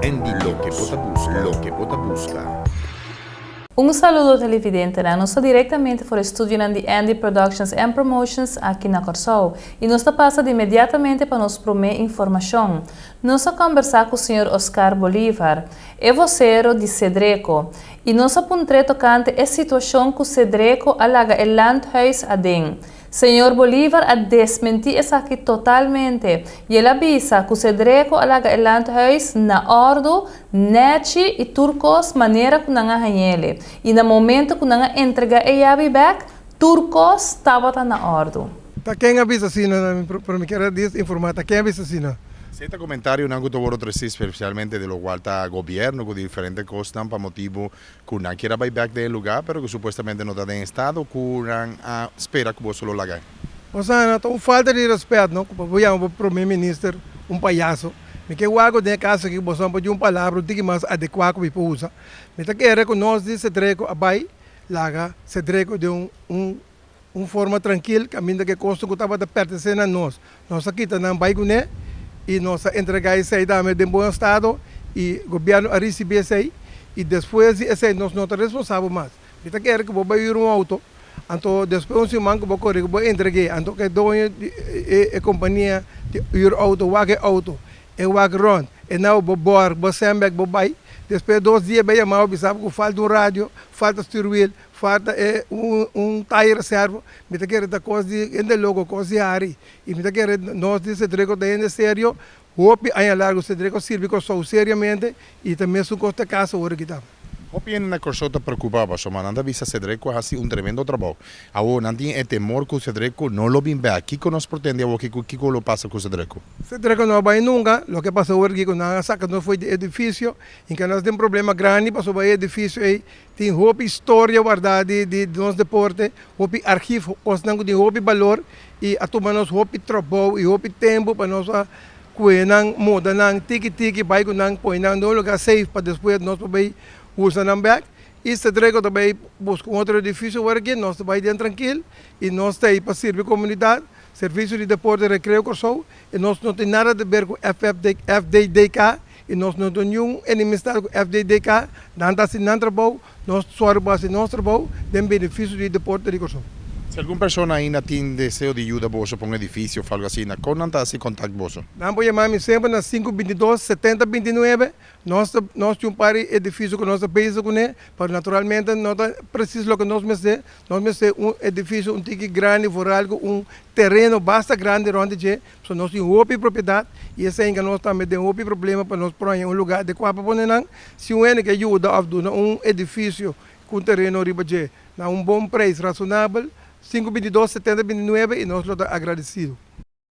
Andy, loke bo ta buska, loke bo ta buska. Un saludo, televidente. Nos ta direktamente for di studio di Andy Productions and Promotions aki na Kòrsou. I nos ta pasa inmediatamente pa nos promé informashon. Nos a kombersá ku señor Oscar Bolívar, e vosero di Sedreko. I nos a puntr'é tokante e situashon ku Sedreko a laga e landhuis aden. Señor Bolívar a desmentí esaki totalmente. I el a bisa ku Sedreko a laga e landhuis na òrdu, nèchi i tur kos manera ku nan a hañ'é. I na momento ku nan a entregá e yabi bèk, tur kos tabata na òrdu. Ta ken a bisa asina, pero mi ke informá, ta ken a bisa asina? Sierto komentarionan ku ta wòrdu tresé, espesialmente di lokual ta gobièrnu ku diferente kosnan pa motibu ku nan ke bai bèk den lugá, pero ku supuestamente no ta den estado ku nan a spera ku boso lo laga. Osea, ta un falta di rèspèt, no? Bo yama promé minister un payaso. Mi ke wak den kaso ku boso por un palabra un mas adekuá ku mi por usa. Mi ta kere ku nos di Sedreko a bai laga Sedreko den un forma trankil, kaminda ku kos ku tabata pertensé na nos. Nos a kita nan bai kuné i nos a entregá esei tambe den bon estado i gobièrnu a risibí esei i despues di esei nos no ta responsabel mas. Mi ta kere ku bo bai huur un outo, anto despues un siman ku bo kore ku bo entreg'é, anto ku e doño di e kompania di huur outo wak e outo, e wak rònt, e nou bo bòrg, bo sèn bèk, bo bai. Despues 2 dia bai yama bo bisa ku falta un radio, falta stuurwiel, falta un tire reserva. Mi ta kere ta kos di hende loko, kos di hari. I mi ta kere nos di Sedreko ta hende serio, hopi aña largu Sedreko sirbi Kòrsou seriamente i ta mesun kos ta kasa ora ku ta. Hopi hende na Kòrsou ta preokupá, pasobra nan ta bisa Sedreko a hasi un tremendo trabou. Awor nan tin e temor ku Sedreko no lo bin bèk. Kiko nos por tende awor kiko lo pasa ku Sedreko? Sedreko no bai nunka. Loke pasa awor ku nan a saka nos for di edifisio i ku nos tin problema grandi pasobra e edifisio ei tin hopi historia wardá di nos deporte, hopi archivo, kosnan ku tin hopi balor i a tuma nos hopi trabou i hopi tempu pa nos a kue nan, muda nan tiki tiki, bai ku nan, pone nan den un lugá safe pa despues nos por bai usa nan bèk. I Sedreko ta bai buska un otro edifisio awor aki, nos ta bai den trankil i nos ta ei pa sirbi komunidat, Servisio di Deporte i Rekreo Kòrsou, i nos no tin nada di ber ku FDDK i nos no tin niun enemistat ku FDDK, nan ta hasi nan trabou, nos sòru pa hasi nos trabou den benefisio di deporte di Kòrsou. Si algun persona ainda tin deseo di yuda boso pa un edifisio òf algu asina, kon nan ta hasi kontakt boso? Nan por yama mi semper na 522 7029. Nos tin un par di edifisio ku nos ta bezig kuné, pero naturalmente no ta presis loke nos mester. Nos mester un edifisio un tiki grandi, vooral ku un tereno basta grandi rònt di dje, pasobra nos tin hopi propiedat i esei hinka nos tambe den hopi problema pa nos por haña un lugá adekuá pa pone nan. Si un hende ke yuda òf duna un edifisio ku un tereno riba dje na un bon preis rasonabel, 522 7029 i nos lo ta agradesido.